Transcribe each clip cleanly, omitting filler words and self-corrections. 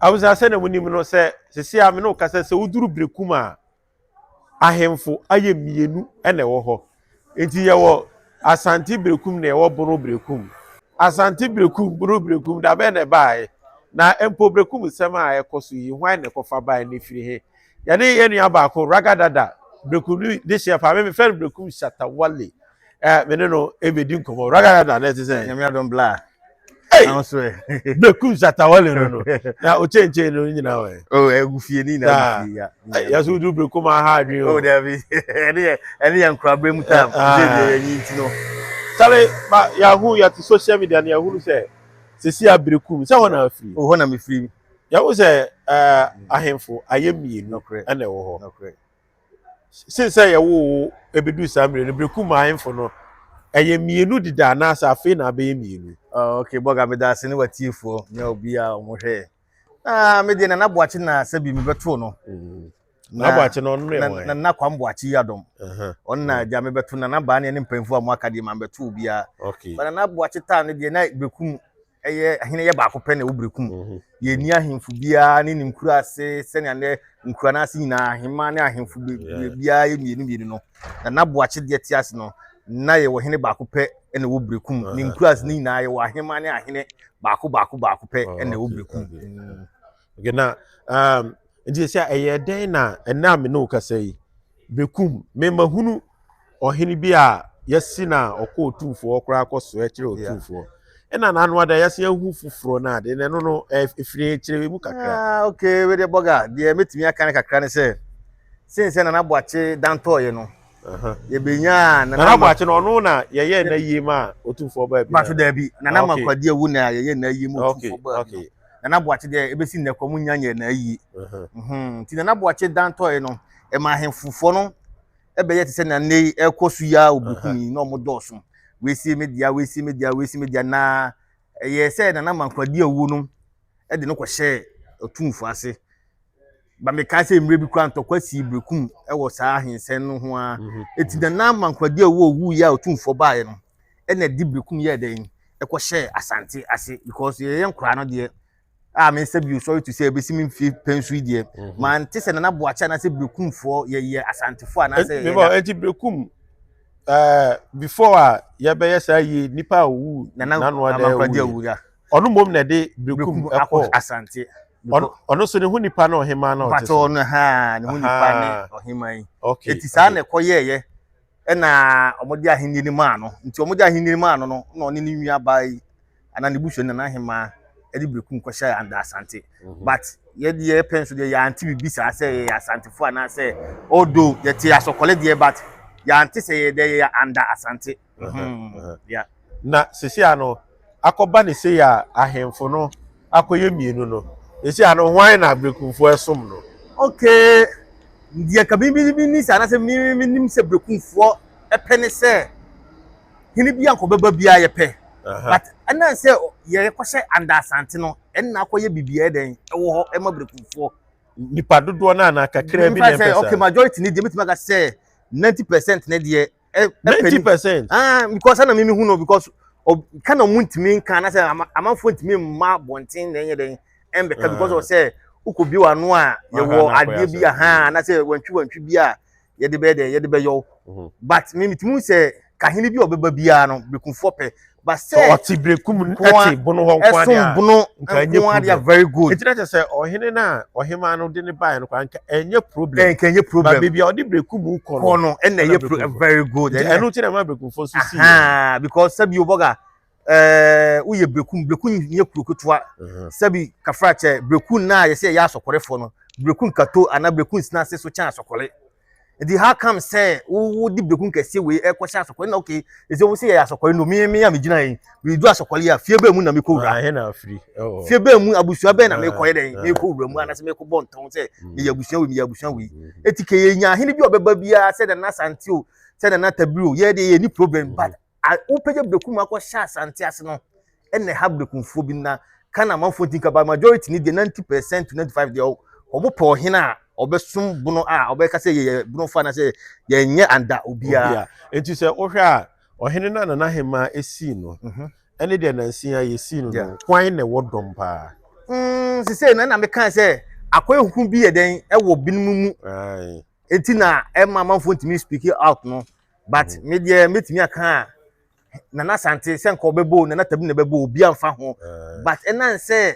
Abusua, sɛnea munim no sɛ sisi a me ne wo kasa, sɛ woduru Berekum a, ahemfo ayɛ mmienu na ɛwɔ hɔ. Nti yɛwɔ Asante Berekum na yɛwɔ Bono Berekum. Asante Berekum, Bono Berekum, da bɛn na ɛbaeɛ? Na mpo Berekum nsɛm a ɛkɔ so yi, hwan na ɛkɔfa baeɛ na ɛfiri he? Yɛne yɛn nua baako, Raga Dada, Berekum no de hyeɛ paa, me mefrɛ no Berekum Shatta Wale. Me ne no ɛbɛdi nkɔmmɔ. Raga Dada, na ɛte sɛ? Nyame adom bla. Hey! Ahosuo ɛ. Berekum Shatta Wale no. Na okyɛnkyɛn no nyinaa wɔ ɛ. Oh, ɛgu fie ni nyinaa gu fie ya. Yɛso woduru Berekum aha adwene o. Oh, dabi. Ɛne yɛ nkorabere mu tam. Ɛsɛ deɛ yɛnyi nti no. Sale, ma yɛahu yɛte social media no, yɛahunu sɛ sisi a Berekum sɛ hɔ na afiri. Oh, hɔ na mefiri. Yɛahu sɛ ahemfo ayɛ mmienu ɛna ɛwɔ hɔ. Sen sɛ yɛwo wo ebedu saa mmerɛ no, Berekum ahemfo no ɛyɛ mmienu deda anaasɛ afei na abɛyɛ mmienu? Oh, okay, bɔga, meda ase ne watiefoɔ ne obi a ɔmo hwɛ. Ah, me deɛ Nana Boakye na sɛbi mebɛtoo no. Nana Boakye no, ɔno no yɛ wɔn? Nana Kwame Boakye yi adɔm. Ɔno na agya mebɛto Nana Baa ne mpanyinfoɔ a mo aka deɛ ma mbɛto obiara. But Nana Boakye taa no deɛ, na Berekum ɛyɛ ahene yɛ baako pɛ na ɛwɔ Berekum. Yɛnni ahemfo biara ne nkura ase sɛnea nnɛ nkura no ase nyinaa ahemmaa ne ahemfo biara yɛ mmienu mmienu no. Nana Boakye deɛ te ase no, na yɛwɔ hene baako pɛ na ɛwɔ Berekum. Ne nkura ase no nyinaa yɛwɔ ahemmaa ne ahene baako baako baako pɛ na ɛwɔ Berekum. Okay, na nti sɛ ɛyɛ dɛn na ɛnna a me ne wo kasa yi, Berekum memahunu ɔhene bi a yɛsi na ɔkɔ Otumfoɔ koraa kɔ so ɛkyerɛ Otumfoɔ, ɛna n'ano ada yɛsi ehu foforɔ na ade na ɛno no efiri kyerɛ mu kakra? Ah, okay, wei deɛ bɔga deɛ mɛtumi aka ne kakra ne sɛ sen sɛ Nana Boakye dantɔɔyɛ no, yɛbɛnya Nana Boakye no, ɔno na yɛyɛ na yie ma Otumfoɔ baa bi? Bato daabi, Nana Mankwadi awu na yɛyɛ na yie ma Otumfoɔ baa bi. Nana Boakye deɛ, ebɛsi nnɛ kɔ mu nya nyɛ na yie. Nti Nana Boakye dantɔɔyɛ no, ɛma ahemfofoɔ no ɛbɛyɛ te sɛ na nne yi ɛkɔ so yi a Obukum yi na ɔmo dɔɔso. Wesie me dea, wesie me dea, wesie me dea, na ɛyɛ sɛ Nana Mankwadi awu no ɛde no kɔhyɛ Otumfoɔ ase. Ba mekae sɛ mmerɛ bi koraa ntɔkwa sii Berekum ɛwɔ saa ahensɛn no ho ara. Eti Nana Mankwadi awu owu yi a Otumfoɔ baeɛ no, ɛna ɛde Berekum yɛɛ dɛn ɛkɔhyɛ Asante ase, because yɛyɛ nkoraa no deɛ a me nsa bio, sorry to say, ebesi mi mfie pɛnso yi deɛ, mante sɛ Nana Boakye anaasɛ Berekumfoɔ yɛyɛ Asantefoɔ anaasɛ yɛyɛ. Mebɔ eti Berekum before a yɛbɛyɛ saa yie, nipa a owu Nana Nana ada Amankwadi awu awu ya, ɔno mmom na ɛde Berekum Berekum akɔ ɛkɔ Asante. Ɔno so ne ho nipa na ɔhemaa na ɔte Mpatɛ so. Ɔno ha ne ho nipa ne ɔhemaa yi. Eti saa na ɛkɔ yɛɛyɛ, ɛna wɔde ahenni no maa no. Nti wɔde ahenni no maa no no, na ɔne ne nua baa yi anaa ne busua Nana Ahemaa ɛde Berekum kɔhyɛ anda Asante. But yɛde yɛ pɛ nso deɛ, yɛante biribi saa sɛ yɛyɛ Asantefo anaasɛ, although yɛte Asɔkɔle deɛ, but yɛante sɛ yɛde yɛyɛ anda Asante. Yeah. Na sisi ano akɔba ne sei a ahemfo no akɔyɛ mmienu no, sisi ano hwan na Berekumfoɔ ɛsom no? Okay, deɛ ka bi ni sɛ anaasɛ mi nim sɛ Berekumfoɔ ɛpɛ ne sɛ hene bi ankɔ bɛba biara yɛpɛ, but ɛnna sɛ yɛkɔhyɛ anda Asante no, ɛnna akɔyɛ biribi ɛdɛn ɛwɔ hɔ ɛma Berekumfoɔ. Nipa dodoɔ no anaa kakra bi na Nfa sɛ ɛmpɛ okay, saa? Majority ne deɛ, metumi aka sɛ 90% ne deɛ ɛpɛ 90 ni percent? Ah, because ɛna mimi hu no, because ka na ɔmo ntumi nka anaasɛ amanfoɔ ntumi mma abɔnten na ɛnyɛ dɛn ɛmbɛka because of sɛ wokɔ bi w'ano a yɛwɔ Aha, na akɔyɛ adeɛ bi asɛm. Aha, anaasɛ wantwi wantwi bi a yɛde bɛyɛ dɛ yɛde bɛyɛw. But mi mitumi hu sɛ kahene bi a ɔbɛba biara no, Berekumfoɔ pɛ, but sɛ sɛ ɔte Berekum nkoa ɛte Bono hɔ nko adeɛ ɛsom a Bono nka ɛnyɛ nko adeɛ problem. Very good. Eti na kyerɛ sɛ ɔhene no a ɔhemaa no de ne baeɛ no koraa nka ɛnyɛ problem. Ɛnka ɛnyɛ But problem. baabi a ɔde Berekum kɔ kɔ no no ɛna ɛna ɛyɛ pro Berekumfoɔ. Very good. Nti ɛnna ɛno ti na ɛma Berekumfoɔ nso sii yɛ. Aha, because sɛbi o bɔga woyɛ Berekum, Berekum nyɛ kuro ketewa. Sɛbi kafra kyɛ Berekum na yɛsɛ yɛyɛ asɔkɔrefoɔ no, Berekum kato anaa Berekum sena ase so kyɛn Asɔkɔre. Nti how come sɛ wo di Berekum kɛseɛ wei ɛkɔhyɛ Asɔkɔre na okay, ɛsɛ wo sɛ yɛyɛ Asɔkɔre no, mi a mi gyina yi mi du Asɔkɔre a, fie bɛɛ mu na mi kɔ wura? Ahe na afiri ɛwɔ? Fie bɛɛ mu, abusua bɛɛ na mi kɔ yɛ dɛn mi kɔ wura mu anaasɛ mi kɔ bɔ ntɔn sɛ meyɛ abusua wei, meyɛ abusua wei? Eti kɛ yɛnya ahene bi a ɔbɛba biara, sɛ Nana Asante o, sɛ Nana Tabiri o, yɛ de yɛ ni problem, but wopɛgya Berekum akɔhyɛ Asante ase no, ɛna ɛha Berekumfoɔ bi na ka na amanfoɔ nti nka, but majority ni deɛ, 90% to 95 deɛ, ɔmo pɛ ɔhene a ɔbɛsom Bono a ɔbɛka sɛ yɛyɛ Bonofo anaasɛ yɛnyɛ anda obiara. Obiara. Nti sɛ wohwɛ a, ɔhene no a Nana Hemaa esii no ɛne deɛ nansi a yɛsii no no, hwan na ɛwɔ dɔm paa? Mm, no sesei no ɛna meka sɛ akɔyɛ hu bi yɛ dɛn ɛwɔ binom mu. Eti na ɛma amanfoɔ ntumi speak out no, but me deɛ metumi aka a, Nana Asante sɛ nka ɔbɛbɔ o, Nana Tabi na ɛbɛbɔ, obi amfa ho. But ɛnan sɛ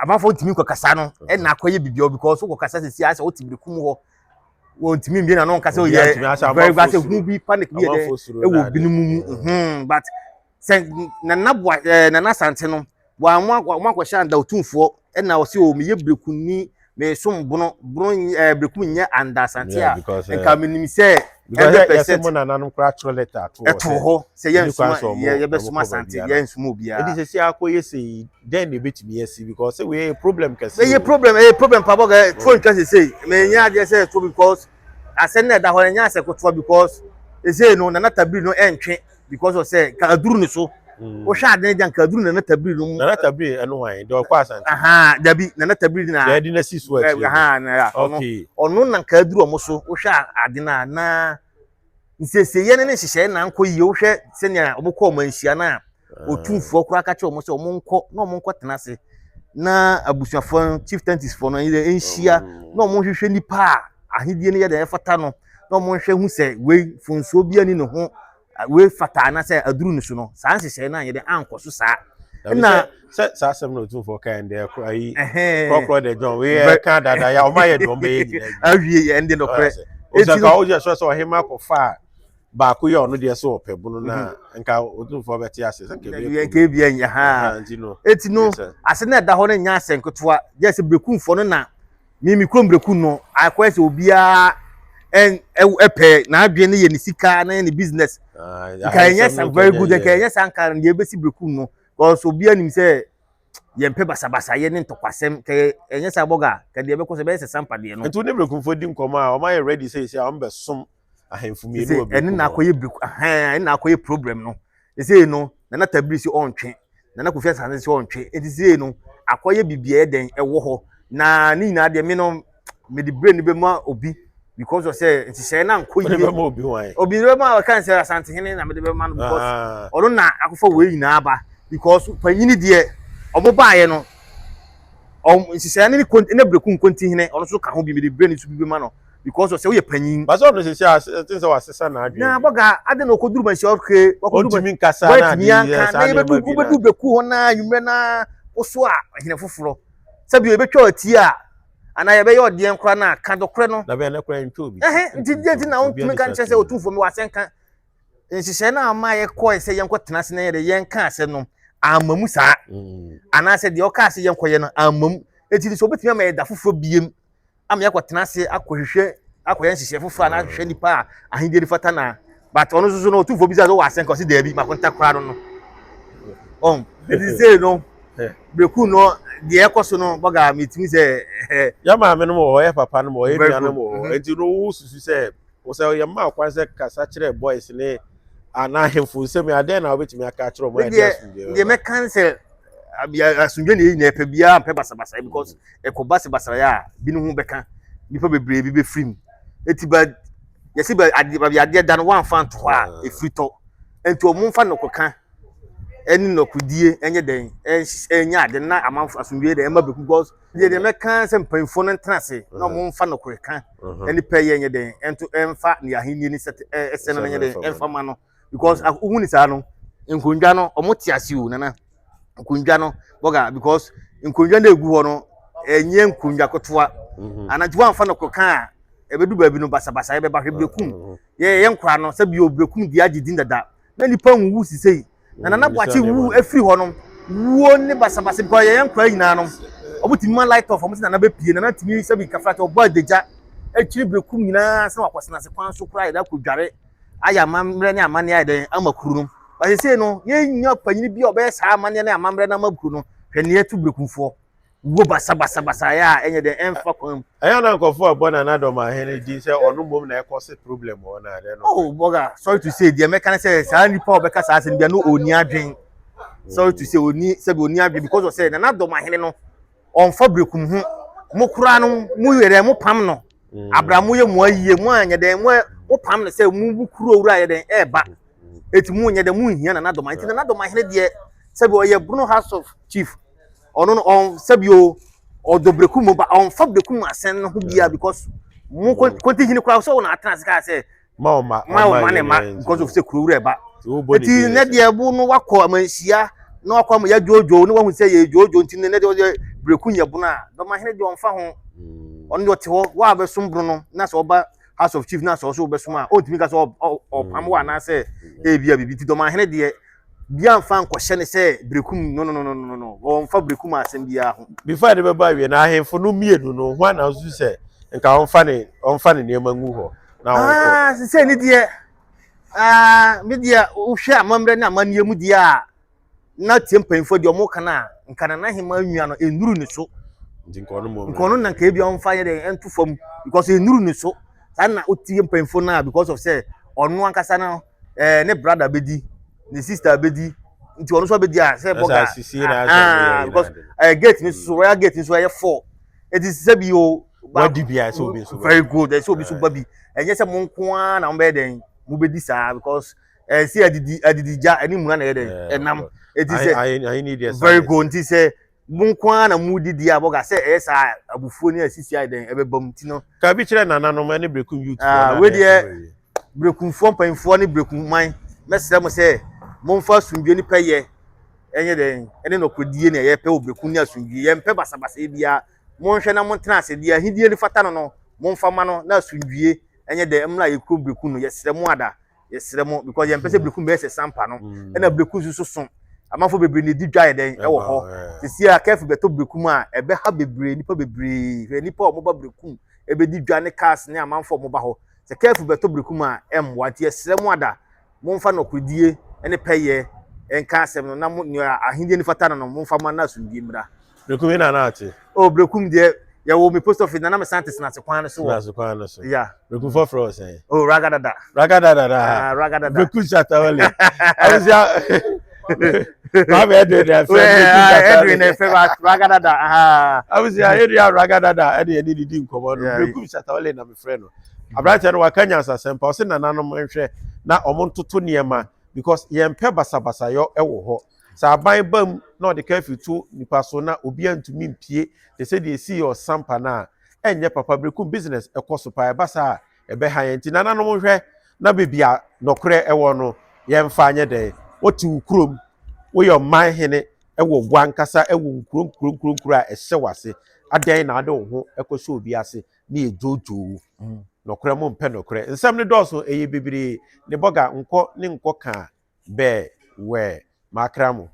amanfoɔ ntumi nkɔkasa no, ɛna akɔyɛ biribi o, because wokɔkasa sisi asɛ wote Berekum hɔ, wɔntumi mbie na no nkasa. Oyɛ very bad sɛ hu bi, panic bi yɛ dɛ ɛwɔ binom mu. But sɛ Nana Boa Nana Asante no wɔn wɔn akɔhyɛ anda Otumfoɔ, ɛna ɔsi o, meyɛ Berekumni, mesom Bono, Bono Berekum nyɛ anda Asante a, nka menim sɛ 100%. Mo nananom koraa atwerɛ letter ato hɔ ɛto hɔ sɛ yɛn nsoma yɛ, yɛbɛsoma Asante, yɛn nsoma obiara. Ɛdi sɛ si akɔyɛ sɛ yi, dɛn na ebetumi asi? Because sɛ wei yɛ problem kɛse. Ɛyɛ problem, ɛyɛ problem pa bɔgɛ tuo ntwa sese mɛ nyɛ adeɛ sɛ tuo, because asɛm na ɛda hɔ no nyɛ asɛ kotoa, because sese no Nana Tabiri no ɛntwe because of sɛ nka aduru ne so. Wohwɛ ade no gya, nka aduru Nana Tabiri no mu. Nana Tabiri ɛno hwan deɛ ɔkɔ Asante? Aha, dabi, Nana Tabiri na deɛ ɛde n'asi so akyire. Aha, na ɔno ɔno na nka aduru ɔmo so. Wohwɛ ade no a, na nsiesie ne ne nhyehyɛe na nkɔ yie. Wohwɛ sɛnea ɔmo kɔ ɔmo anhyia no a, Otumfoɔ koraa ka kyerɛ ɔmo sɛ ɔmo nkɔ na ɔmo nkɔ tena ase na abusuafoɔ no, chieftaincies foɔ no nhyia na ɔmo nhwehwɛ nipa a ahedie no yɛ deɛ ɛfata no, na ɔmo nhwɛ hu sɛ wei fonsuo bi ani ne ho, wei fata anaasɛ aduru ne so no. Saa nhyehyɛe no anyɛ dɛ ankɔ so saa. Na sɛ saa asɛm na Otumfoɔ kan deɛ ayi korɔkorɔ de John wei ɛka dada ya, ɔmo ayɛ deɛ ɔmo bɛyɛ nyinaa awie yɛ ɛnde nɔkorɛ. Eti no ɔyɛ sɛ ɔhema kɔfa a baako yɛ ɔno deɛ sɛ ɔpɛ Bono na nka Otumfoɔ bɛte ase sɛ nka ebi ebi ɛnyɛ ha. Eti no ase na ɛda hɔ no nyɛ asɛ nketewa gye sɛ Berekumfoɔ no na mimi kurom Berekum no akɔyɛ sɛ obiara ɛpɛ n'adwene no yɛ ne sika na yɛ ne business. Nka ɛnyɛ sa, very good, nka ɛnyɛ sa, nka deɛ ebesi Berekum no, because obiara nim sɛ yɛmpɛ basabasa yɛ ne ntɔkwasɛm. Kɛ ɛnyɛ sa bɔga ka deɛ ɛbɛkɔ sɛ ɛbɛyɛ sɛ sampa deɛ no. Nti wo ne Berekumfoɔ di nkɔmɔ a, ɔmo ayɛ ready sɛ esi a ɔmo bɛ som ahemfo mmienu wɔ Berekum? Ɛne na akɔyɛ Berekum, ɛne na akɔyɛ problem no. Sɛ no Nana Tabiri si ɔntwe, Nana Kofi Asante si ɔntwe, eti sɛ no akɔyɛ biribi a ɛdɛn ɛwɔ hɔ na ne nyinaa deɛ, me no mede brain no bɛma obi because of sɛ nhyehyɛe na nkɔ yie. Bɛma obi hwan? Obi bɛma ɔka sɛ Asantehene na mede bɛma no, because ɔno na akɔfa wei nyinaa ba, because panyini deɛ ɔmo baayɛ no, ɔmo nhyehyɛe ne ne Berekum nkontihene, ɔno nso ka ho bi. Mede brain nso bi bɛma no because of sɛ woyɛ panyin. Basa ɔno sisi a ɛte sɛ wasesa n'adwene. Na bɔga ade na ɔkɔduru ma nhyia ɔke. Ɔntumi nkasa na ade yɛ saa nneɛma bi na wobɛdu Bereku hɔ na anwummerɛ na woso a ɔhene foforɔ sɛbi ebɛtwa ɔti a anaa yɛbɛyɛ ɔdeɛ nkora na ka dɔkorɛ no. Dabi, ɛnɛ kora ntwa obi. Ɛhɛn, nti deɛ nti na wontumi nka nkyerɛ sɛ Otumfoɔ mi wɔ asɛnka nhyehyɛe no ama yɛkɔɛ sɛ yɛnkɔ tena ase na yɛde yɛnka asɛm no amma mu saa, anaasɛ deɛ ɔkaa sɛ yɛnkɔyɛ no amma mu. Eti sɛ obetumi ama yɛda foforɔ biem ama yɛakɔ tena ase akɔhwehwɛ, akɔyɛ nhyehyɛe foforɔ anaa ahwehwɛ nipa a ahenni no fata na, but ɔno nso so no, Otumfoɔ bisa sɛ wɔ asɛnka, ɔsi daabi makonta koraa no ɔn. Eti sei no Bereku no deɛ ɛkɔ so no bɔga metumi sɛ. Yɛ maame no wɔ hɔ, yɛ papa no wɔ hɔ, yɛ nua no wɔ hɔ, eti no wo susu sɛ sɛ yɛ mmaa kwan sɛ kasa kyerɛ boys ne anaa ahemfo nsɛm yɛ adɛn na wobɛtumi aka akyerɛ ɔmo a ɛde asomdwe? Deɛ mɛka sɛ asomdwe na yɛ nyinaa pɛ, biara mpɛ basabasa, because ɛkɔ basabasa yɛ a binom ho bɛka, nipa bebree bi bɛfiri mu. Eti ba yɛsi ba adeɛ baabi adeɛ da no wɔamfa nto hɔ a efiri tɔ, nti wɔn mfa nnɔkɔka ɛne nnɔkodie ɛnyɛ dɛn ɛnyɛ ade na amanfo asomdwe dɛ ɛma bɛku, because deɛ mɛka sɛ mpanyinfoɔ no ntena ase na wɔn mfa nnɔkoreka ɛne pɛ yɛ nyɛ dɛn ɛnto ɛmfa ne ahenni ne sɛ ɛsɛ no nyɛ dɛn ɛmfa ma no, because ohun ni saa no nkonnwa no wɔn te ase o, Nana, nkonnwa no bɔga, because nkonnwa no egu hɔ no ɛnyɛ nkonnwa ketewa anagye wɔn afa nnɔkoreka a ɛbɛdu baabi no basabasa ɛbɛba. Hwɛ Berekum, yɛ yɛ nkora no sɛ bio Berekum deɛ agye din dada na nipa nwuwu sisei na Nana Boakye wu efiri hɔ no, wuo ne basabasa, because yɛyɛ nkora nyinaa no ɔmo tumi ma light off, ɔmo ti Nana bɛpie, Nana tumi sɛbi kafra tɛ ɔbɔ adagya akyiri Berekum nyinaa sɛ wakɔsena ase kwan so koraa yɛde akɔ dware ayɛ amammerɛ ne amanneɛ ayɛ dɛn ama kuro no. Basesei no yɛnya panyin bi a ɔbɛyɛ saa amanneɛ ne amammerɛ no ama kuro no. Hwɛ nea ɛto Berekumfoɔ, wuo basabasabasa yɛ a ɛnyɛ dɛn ɛmfa kwan mu. Ɛyɛ na nkurɔfoɔ a ɛbɔ Nana Dɔmahene din sɛ ɔno mmom na ɛkɔ se problem wɔ na adeɛ no. Oh bɔga, sorry to say, deɛ mɛka ne sɛ saa nipa a ɔbɛka saa asɛm bia no ɔni adwen. Sorry to say, ɔni sɛbi ɔni adwen, because of sɛ Nana Dɔmahene no ɔnfa Berekum ho. Mo koraa no mo yɛ dɛn mo pam no. Abra mo yɛ mo ayie mo anyɛ dɛn mo pam no sɛ mo kuro wura yɛ dɛn ɛɛba. Eti mo nyɛ dɛn mo nhia Nana Dɔmahene. Nti Nana Dɔmahene deɛ sɛbi ɔyɛ Bono House of Chief. Ɔno no ɔn sɛbi o ɔdɔ breku mu ba ɔnfa breku mu asɛn no ho bia because mo kɔntihini koraa sɛ wɔn atena ase kaa sɛ ma ɔma ma ɔma ne ma because of sɛ kuro wura ba eti ne deɛ bo no wakɔ amanhyia na wakɔ ama yɛdwoodwoo ne wahu sɛ yɛdwoodwoo nti ne deɛ ɔyɛ breku nyɛ bono a dɔmahene deɛ ɔnfa ho mm. Ɔno deɛ ɔte hɔ wa abɛsom bono no na sɛ ɔba House of Chief na sɛ ɔso bɛsom a ɔntumi ka sɛ ɔpam wɔ anaasɛ ebi a biribi nti dɔmahene deɛ bia nfa nkɔhyɛ ne sɛ berekum no no no no no no wɔmfa berekum asɛm biara ho. Before yɛde bɛba awie na ahemfo no mmienu no ho ana nso sɛ nka ɔmfa ne ɔmfa ne nneɛma ngu hɔ na ɔnkɔ. Ah, sɛ ne deɛ ah, me deɛ wohwɛ amammerɛ ne amanneɛ mu deɛ a na tie mpanyinfoɔ deɛ ɔmo ka no a nka nana ahema nwa no nnuru ne so. Nti nka ɔno mmom nka ɔno na nka ebi ɔmfa yɛ dɛ ɛnto fam because nnuru ne so saa na wotie mpanyinfoɔ no a because of sɛ ɔno ankasa no ɛɛ ne brother bɛdi ne sister bɛdi nti ɔno nso abɛdi a sɛ bɔga ah because ɛɛ gate ni so royal gate ni so ɛyɛ four eti sɛ bi o. Wadi bi a ɛsɛ obi nso very good ɛsɛ obi nso ba bi ɛnyɛ sɛ mo nko ara na mo bɛyɛ dɛn mo bɛdi saa because ɛsɛ adidi adidi gya ɛne muna na ɛyɛ dɛn ɛnam eti sɛ very good nti sɛ mo nko ara na mo didi a bɔga sɛ ɛyɛ saa abufuo ne asisi ayɛ dɛn ɛbɛba mu ti no. Ka bi kyerɛ nananom ɛne Berekum youth foɔ Ah, wei deɛ Berekumfoɔ mpanyinfoɔ ne Berekum man mɛsrɛ mo sɛ momfa asomdwie ne pɛyɛ ɛnyɛ dɛn ɛne nɔkorɛdie na yɛpɛ wɔ Berekum ne asomdwie yɛmpɛ basabasayɛ biara monhwɛ na montena ase deɛ ahidie no fata no no momfa ma no na asomdwie ɛnyɛ dɛn mmra yɛ kurom Berekum no yɛsrɛ mo ada yɛsrɛ mo because yɛmpɛ sɛ berekum bɛyɛ sɛ sampa no mm. Ɛna berekum nso so amanfo bebree na edi dwa yɛ dɛn ɛwɔ hɔ sisi a kɛfo bɛtɔ berekum a ɛbɛha bebree nipa bebree hwɛ nipa a wɔba berekum ɛbɛdi dwa ne cars ne amanfo a wɔba hɔ sɛ kɛfo bɛtɔ berekum a ɛmmoa nti yɛsrɛ mo ada momfa nɔkoredie ne pɛyɛ nka asɛm no na mo nea ahenni no fata no no momfa ma na asomdwie mmra. Berekum yi na na ate. Oh, Berekum deɛ yɛwɔ me post office na na me san te Senase kwan no so wɔ. Senase kwan no so. Yeah. Berekum fɔ frɛ sɛn? Oh, Raga Dada. Raga Dada da. Ah, Raga Dada. Berekum Shatawale. Abusia. Kwame Edwin na ɛfɛ Berekum Shatawale. Edwin na ɛfɛ Raga Dada. Ah. Abusia yɛdua Raga Dada ɛde yɛde didi nkɔmɔ no. Berekum Shatawale na me frɛ no. Aberanteɛ no waka nyansasɛm pa ɔsɛ nananom nhwɛ na ɔmo ntoto nneɛma because yɛmpɛ basabasayɔ ɛwɔ hɔ. Sɛ aban ba mu na ɔde curfew to nipa so na obiara ntumi mpue te sɛ deɛ esii wɔ Sampa no a, ɛnyɛ papa. Berekum business ɛkɔ so paa, ɛba saa a ɛbɛha yɛn. Nti nananom nhwɛ na baabi a nɔkorɛ ɛwɔ no yɛmfa nyɛ dɛn. Wote wo kurom, woyɛ ɔman hene wɔ w'ankasa wɔ nkuro nkuro nkuro nkuro a ɛhyɛ w'ase, adɛn na wode wo ho ɛkɔhyɛ obi ase ne yɛ dwoodwoo wo. Nɔkorɛ mompɛ nɔkorɛ. Nsɛm no dɔɔso, ɛyɛ bebree. Ne bɔga nkɔ ne nkɔ kaa. Bɛɛ wɛɛ makra mo.